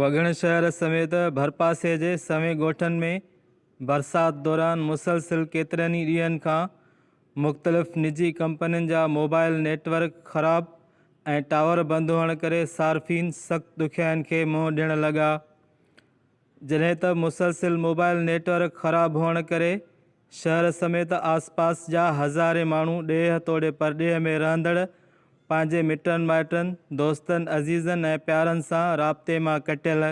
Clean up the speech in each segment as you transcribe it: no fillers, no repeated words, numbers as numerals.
وڳڻ شهر سميت ڀرپاسي جي سوين ڳوٺن ۾ برسات دوران مسلسل ڪيترن ئي ڏينهن کان مختلف نجي ڪمپنين جا موبائل نيٽ ورڪ خراب ۽ ٽاور بند هئڻ ڪري صارفين سخت ڏکيائين کي منهن ڏيڻ لڳا. جڏهن ته مسلسل موبائل نيٽ ورڪ خراب هئڻ ڪري شهر سميت آس پاس جا هزارين ماڻهو ڏيهه توڙي پرڏيهه ۾ رهندڙ پنهنجي مٽن مائٽن، دوستن، عزيزن ۽ پيارن سان رابطي مان ڪٽيل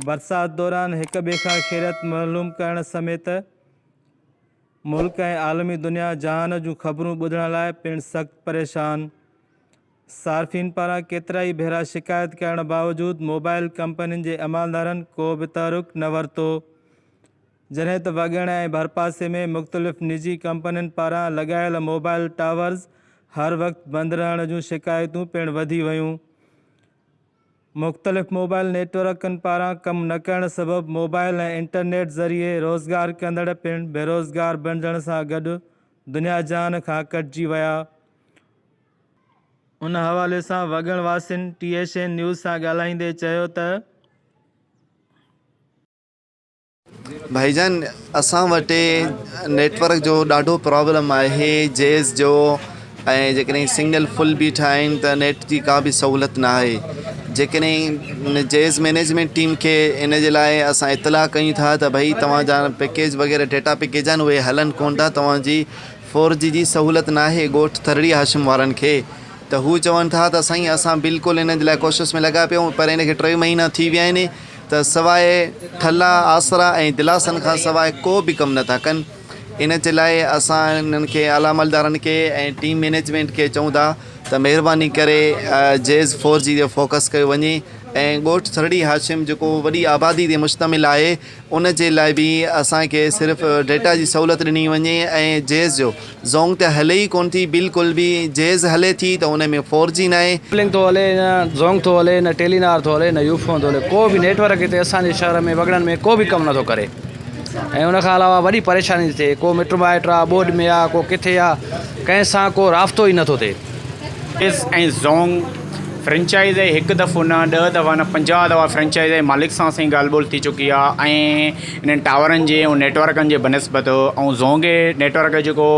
برسات دوران هڪ ٻئي کان خيريت معلوم ڪرڻ سميت ملڪ ۽ عالمي دنيا جهان جون خبرون ٻڌڻ لاء پڻ سخت پريشان. صارفين پاران ڪيترائي ڀيرا شڪايت ڪرڻ باوجود موبائل ڪمپنين جي عملدارن ڪو به تحرڪ نه ورتو، جڏهن ته وڳڻ ۽ ڀرپاسي ۾ مختلف نجي ڪمپنين پاران لڳايل موبائل ٽاورز هر وقت بند رهڻ جون شڪايتون پڻ وڌي ويون. مختلف موبائل نيٽ ورڪن پاران ڪم نه ڪرڻ سبب موبائل ۽ انٽرنيٽ ذريعي روزگار ڪندڙ پڻ بيروزگار بڻجڻ سان گڏ دنيا جهان کان ڪٽجي ويا. ان حوالي سان وڳڻ واسين ٽي ايشين نيوز سان ڳالهائيندي چيو ته. ڀائي جان اسان وٽ نيٽ ورڪ جو ڏاڍو پرابلم آهي جيز جو ۽ جيڪڏهن سنگل فل بيٺا آهن ته نيٽ جي ڪا به سهولت نه آهي جيڪڏهن جيز مئنيجمينٽ ٽيم کي ان جي لاء اسان اطلاع ڪيون ٿا ته ڀئي توهان جا پيڪيج وغيره ڊيٽا پيڪيج آهن اهي هلن ڪونه ٿا توهان جي فور جي جي سهولت ناهي ڳوٺ ٿرڙي هاشم وارن کي ته هو چون ٿا ته سائين اسان بلڪل ان جي لاء ڪوشش ۾ لڳا پيا آهيون پر ان کي ٽي مهينا ٿي ويا آهن ته سواء ٺلا آسرا ۽ دلاسن کان سواء ڪو به ڪم نٿا ڪن ان جي لاء اسان انهن کي اعليٰ عملدارن کي ۽ ٽيم مئنيجمينٽ کي چئون ٿا ته مهرباني ڪري جيز فور جي تي فوڪس ڪيو وڃي ۽ ڳوٺ ٿرڙي هاشم جيڪو وڏي آبادي تي مشتمل آهي ان جي لاء به اسان کي صرف ڊيٽا جي سهولت ڏني وڃي ۽ جيز جو زونگ ته هلي ئي ڪونه ٿي بلڪل به جيز هلي ٿي ته ان ۾ فور جي ناهي. لنڪ ٿو هلي نه زونگ ٿو هلي نه ٽيلينار ٿو هلي نه يوفون ٿو هلي ڪو به نيٽ ورڪ هتي اسان جي شهر ۾ وڳڻن ۾ ڪو به ڪم نٿو ڪري ۽ ان کان علاوه وڏي پريشاني ٿي ٿئي ڪو مٽ مائٽ آ ٻوڏ ۾ آ ڪو ڪٿي آ ڪنهن سان ڪو رابطو ئي نٿو ٿئي. جيز ۽ زونگ فرنچائز جي هڪ دفعو نه ڏهه دفعا نه 50 دفعا فرنچائز جي مالڪ سان اسان جي ڳالهه ٻولهه ٿي چڪي آهي ۽ انهن ٽاورن جي ۽ نيٽورڪن جي بنسبت ۽ زونگ جي نيٽورڪ جو جيڪو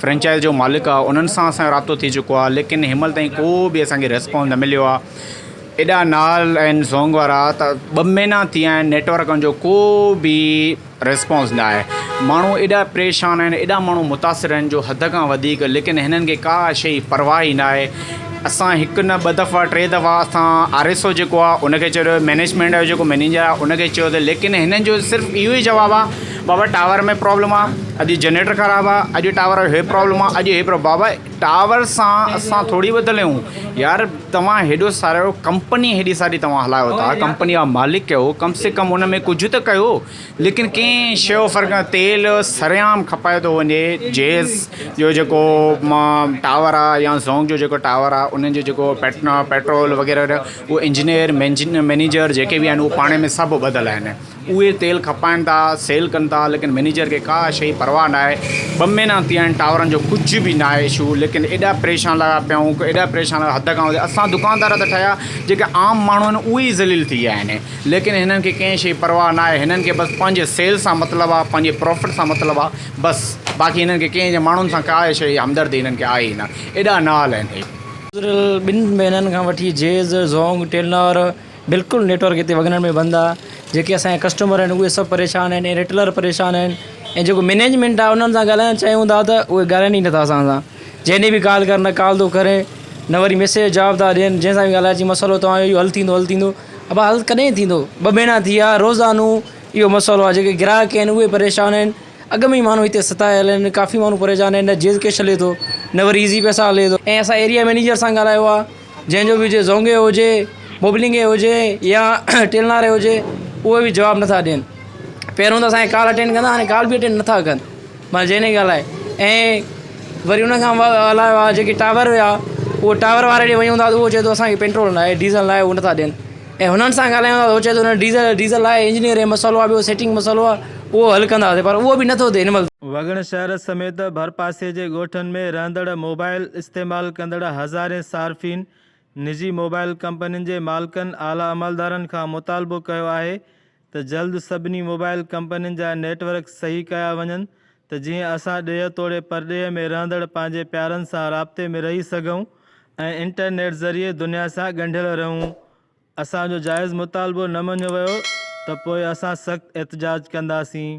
فرنچائز جو مالڪ آهي انهن سان اسان جو رابطو ٿي چڪو آهي ليڪن هن مهل تائين ڪو به اسان کي ريسپانس نه مليو آهي ايڏا نال آهن زونگ وارا ته ٻه مهينا ٿي ويا آهن نيٽورڪن جو ڪو به ريسپانس نه آهي ماڻهو ايڏا پريشان آهن ايڏا ماڻهو متاثر آهن جو حد کان وڌيڪ ليڪن هنن کي ڪا شي پرواهه ئي نه آهي اسان هڪ نه ٻه دفعا ٽي دفعا اسان آر ايس او جيڪو آهي ان کي چيو مئنيجمينٽ جو جيڪو مئنيجر آهي ان کي چيو ته ليڪن هنن جو صرف اهو ئي جواب آهي بابا ٽاور ۾ پرابلم آهي اڄ جنريٽر خراب آهي اڄ ٽاور جو هي پرابلم آهي اڄ هي پرابلم بابا ٽاور سان اسان ٿوري ٻڌل آهيون يار توهان هيڏو سارو ڪمپني هيڏي ساري توهان هلايو ٿا ڪمپني جا مالڪ آهيو ڪم سي ڪم ان ۾ ڪجهه ته ڪيو ليڪن ڪنهن شيء جو فرق نه تيل سرعام کپايو ٿو وڃي جيس جو جيڪو ٽاور آهي يا زونگ جو جيڪو ٽاور آهي انهن جو جيڪو پيٽرول وغيره اهو انجنيئر مئنيجر جيڪي به آهن اهو پاڻ ۾ سڀ ٻڌل آهن اهي تيل کپائن ٿا سيل ڪن ٿا ليڪن مئنيجر کي ڪا شيء پرواهه ناهي ٻه مهينا ٿي ويا آهن ٽاورن جو ڪجهه به ناهي اشو ليڪن ايڏا پريشان لڳا پيا آهيون ايڏا پريشان لڳا حد کان وڌيڪ اسان دڪاندار ته ٺهيا جيڪي عام ماڻهو آهن اهي ئي ذليل ٿي ويا آهن ليڪن هنن کي ڪنهن شيء پرواهه ناهي هنن کي بس پنهنجي سيل سان مطلب آهي پنهنجي پرافٽ سان مطلب آهي بس باقي هنن کي ڪنهن جي ماڻهن سان ڪا شيء همدردي هنن کي آهي ئي نه ايڏا نااهل آهن هي. گذريل ٻن مهينن کان وٺي جيز، زونگ، ٽيلنار، بلڪل نيٽ ورڪ هتي وڳڻن ۾ بند آ جيڪي اسان جا ڪسٽمر آهن اهي سڀ پريشان آهن ۽ ريٽيلر پريشان آهن ۽ جيڪو مئنيجمينٽ آ انهن سان ڳالهائڻ چاهيون ٿا ته اهي ڳالهائن ئي نٿا اسان سان جنهن ڏينهن به ڪال ڪر نه ڪال ٿو ڪري نه وري ميسيج جو جواب ٿا ڏين جنهن سان به ڳالهائي چي مسئلو توهان جو اهو حل ٿيندو حل ٿيندو ابا حل ڪڏهن ٿيندو ٻه مهينا ٿي ويا روزانو اهو مسئلو آ جيڪي گراهڪ آهن اهي پريشان آهن اڳ ۾ ئي ماڻهو هتي ستايل آهن ڪافي ماڻهو پريشان آهن نه جيز ڪيش هلي ٿو نه وري ايزي پئسا هلي ٿو ۽ اسان ايريا مئنيجر سان ڳالهايو آ جنهن جو به هجي زونگي هجي موبلنگي هجي يا ٽيلناري هجي اهي به جواب نٿا ڏين پهريون ته اسانکي ڪال اٽينڊ ڪندا هاڻي ڪال به اٽينڊ نٿا ڪن مان جنهن جي ڳالهه آهي ۽ وري ان کان علاوه جيڪي ٽاور هيا اهو ٽاور واري ڏي وڃون ٿا ته اهو چئي ٿو اسانکي پيٽرول ناهي ڊيزل ناهي اهو نٿا ڏين ۽ هنن سان ڳالهايون ٿا ته هو چئي ٿو نه ڊيزل ڊيزل آهي انجنيئر جو مسئلو آهي ٻيو سيٽنگ مسئلو آهي اهو حل ڪنداسين پر اهو به نٿو ٿئي هن مهل. وڳڻ شهر سميت ڀرپاسي جي ڳوٺن ۾ رهندڙ موبائل استعمال ڪندڙ هزارين صارفين نجي موبائل ڪمپنين جي مالڪن اعليٰ عملدارن کان مطالبو ڪيو آهي ته جلد سڀني موبائل ڪمپنين جا نيٽ ورڪ صحيح ڪيا وڃن ته جيئن اسان ڏيهه توڙي پرڏيهه ۾ رهندڙ پنهنجي پيارن سان رابطي ۾ رهي سگهون ۽ انٽرنيٽ ذريعي دنيا سان ڳنڍيل رهون. اسان جو جائز مطالبو نه مڃيو ويو ته پوء اسان سخت احتجاج ڪنداسين.